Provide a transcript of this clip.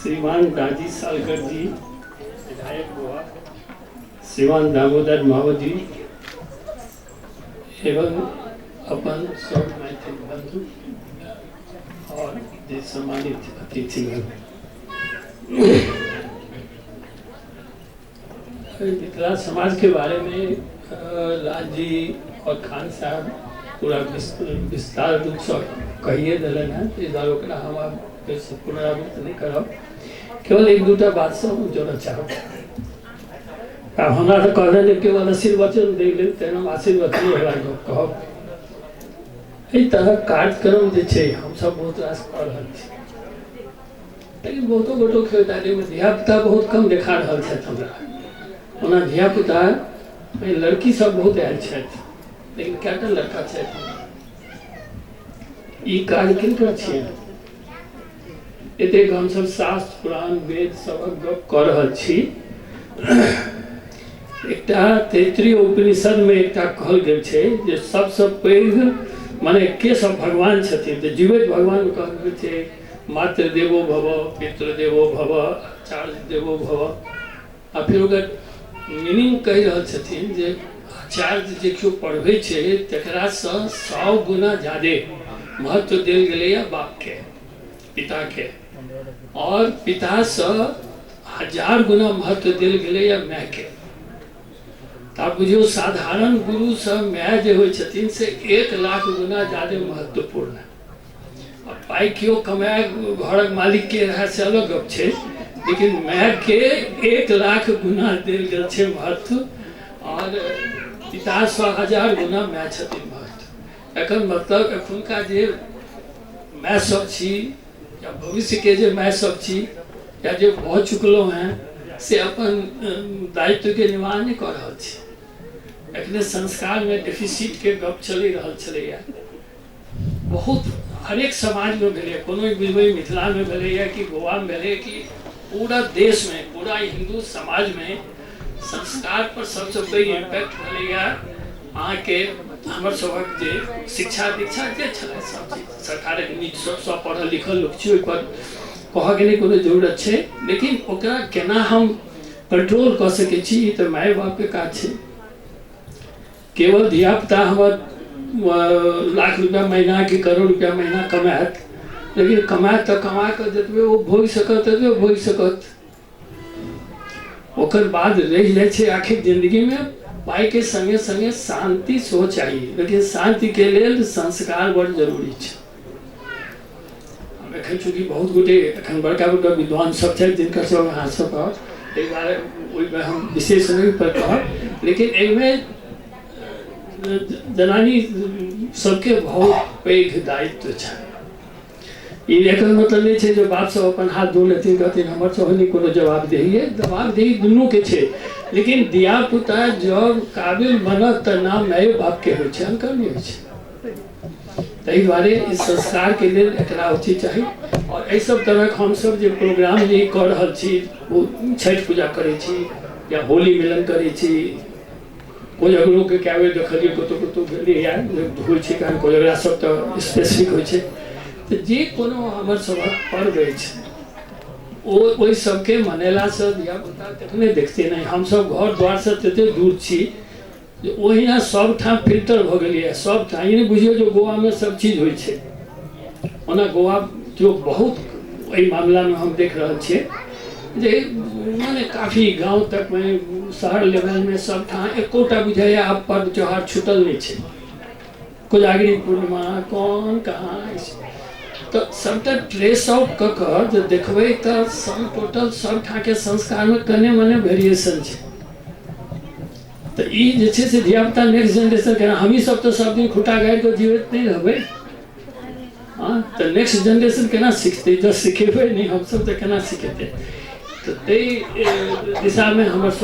श्रीमान दाजी सालकर जी विधायक गोवा, श्रीमान दामोदर माओ जी एवं अपन सब मैथिल बंधु और जे सम्मानित अतिथिगण, मिथिला समाज के बारे में लाल जी और खान साहब पूरा विस्तार रूपसँ कहिए देलनि हेँ, ताहि दुआरे ओकरा हम आब फेरसँ पुनरावृत्त नहि करब। केवल एक दूटा बातसँ हम जोड़ऽ चाहब। आब हमरा तऽ कहलनि जे केवल आशीर्वचन दै लेल, तेँ हम आशीर्वचने वला गप कहब। एहि तरहक कार्यक्रम जे छै हमसभ बहुत रास कऽ रहल छी, लेकिन बहुतो गोटो खेदारीमे धियापुता बहुत कम देखा रहल छथि हमरा। ओना धियापुता लड़की सब बहुत आयल छथि, लेकिन कएटा लड़का छथि? ई काज किनकर छियै? एतेक हमसभ शास्त्र पुराण वेद सबक गप कऽ रहल छी। एकटा तैतरीय उपनिषदमे एकटा कहल गेल छै जे सबसँ पैघ मने के सब भगवान छथिन, तऽ जीवैत भगवान कहल गेल छै मातृदेवो भव, पितृदेवो भव, आचार्य देवो भव। आ फेर ओकर मीनिंग कहि रहल छथिन जे आचार्य जे केओ पढ़बै छै तकरासँ 100 गुना ज्यादे महत्व देल गेलैए बापके, पिताके, और पितासँ 1000 गुना महत्व देल गेलैए मायके। तऽ आब बुझियौ साधारण गुरुसँ माय जे होइ छथिन से 1 लाख गुना ज्यादे महत्वपूर्ण। आ पाइ केओ कमाए घरक मालिकके रहए से अलग गप छै, लेकिन मायके 1 लाख गुना देल गेल छै महत्व, और पितासँ 1000 गुना माय छथिन महत्व। एखन मतलब एखुनका जे माय सब छी या भविष्यके जे माय सब छी या जे भऽ चुकलहुँ हेँ से अपन दायित्वके निर्वाह नहि कऽ रहल छी। एखने संस्कारमे डेफिसिटके गप चलि रहल छलैए, बहुत हरेक समाजमे भेलैए, कोनो बुझबै मिथिलामे भेलैए कि गोवामे भेलैए कि पूरा देशमे, पूरा हिन्दू समाजमे संस्कार पर सबसँ पैघ इम्पैक्ट भेलैए अहाँके हमर सभक जे शिक्षा दीक्षा जे छलै सब चीज सरकारक नीक सब पढ़ल लिखल लोक छी, ओहिपर कहऽके नहि कोनो जरूरत छै, लेकिन ओकरा केना हम कंट्रोल कऽ सकै छी ई तऽ माय बापके काज छै। केवल धियापुता हमर लाख रुपया महीना कि करोड़ रुपया महीना कमायत, लेकिन कमायत तऽ कमा कऽ जतबे ओ भोगि सकत ततबे भोगि सकत, ओकर बाद रहि जाइ छै आखिर जिन्दगीमे पाइके सङ्गे सङ्गे शान्ति सेहो चाही, लेकिन शान्तिके लेल संस्कार बड़ जरूरी छै। हम एखन चूँकि बहुत गोटे एखन बड़का बड़का विद्वान सब छथि जिनकर सब अहाँ सब कहब, ताहि दुआरे ओहिमे हम विशेष नहि पर कहब, लेकिन एहिमे जनानी सबके बहुत पैघ दायित्व छै। ई एकर मतलब नहि छै जे बाप सब अपन हाथ धो लेथिन कहथिन हमर सब नहि कोनो जवाबदेही है, जवाबदेही दुनूके छै, लेकिन धियापुता जब काबिल बनत तऽ नाम माय बापके होइ छै, अनकर नहि होइ छै। ताहि दुआरे ई संस्कारके लेल एकरा अथी चाही। और एहि सब तरहक हमसब जे प्रोग्राम जे कऽ रहल छी, ओ छठि पूजा करै छी या होली मिलन करै छी, कोजगरोके कए बेर देखलियै कतहु कतहु भेलैए होइ छै, कारण कोजगरा सब तऽ स्पेसिफिक होइ छै। तऽ जे कोनो हमर सभक पर्व अछि ओ ओहि सबके मनेलासँ धियापुता तखने देखतै नहि। हमसब घर द्वारसँ ततेक दूर छी जे ओहिना सबठाम फिल्टर भऽ गेलैए सबठाम। ई नहि बुझियौ जे गोवामे सब चीज होइ छै, ओना गोवा जो बहुत एहि मामलामे हम देख रहल छियै जे मने काफी गाँव तकमे शहर लेवलमे सबठाम एकोटा बुझाइए आब पर्व त्योहार छूटल नहि छै। कोजागिरी पूर्णिमा कोन कहाँ तऽ सबटा ट्रेस आउट कऽ कऽ जे देखबै तऽ सम टोटल सबठामके संस्कारमे कने मने वेरिएशन छै। तऽ ई जे छै से धियापुता नेक्स्ट जेनरेशन केना, हमही सब तऽ सब दिन खुटा गाड़ि कऽ जीवैत नहि रहबै, हँ, तऽ नेक्स्ट जेनरेशन केना सिखतै? जँ सिखेबै नहि हमसब तऽ केना सिखेतै? तऽ ताहि दिशामे हमर सब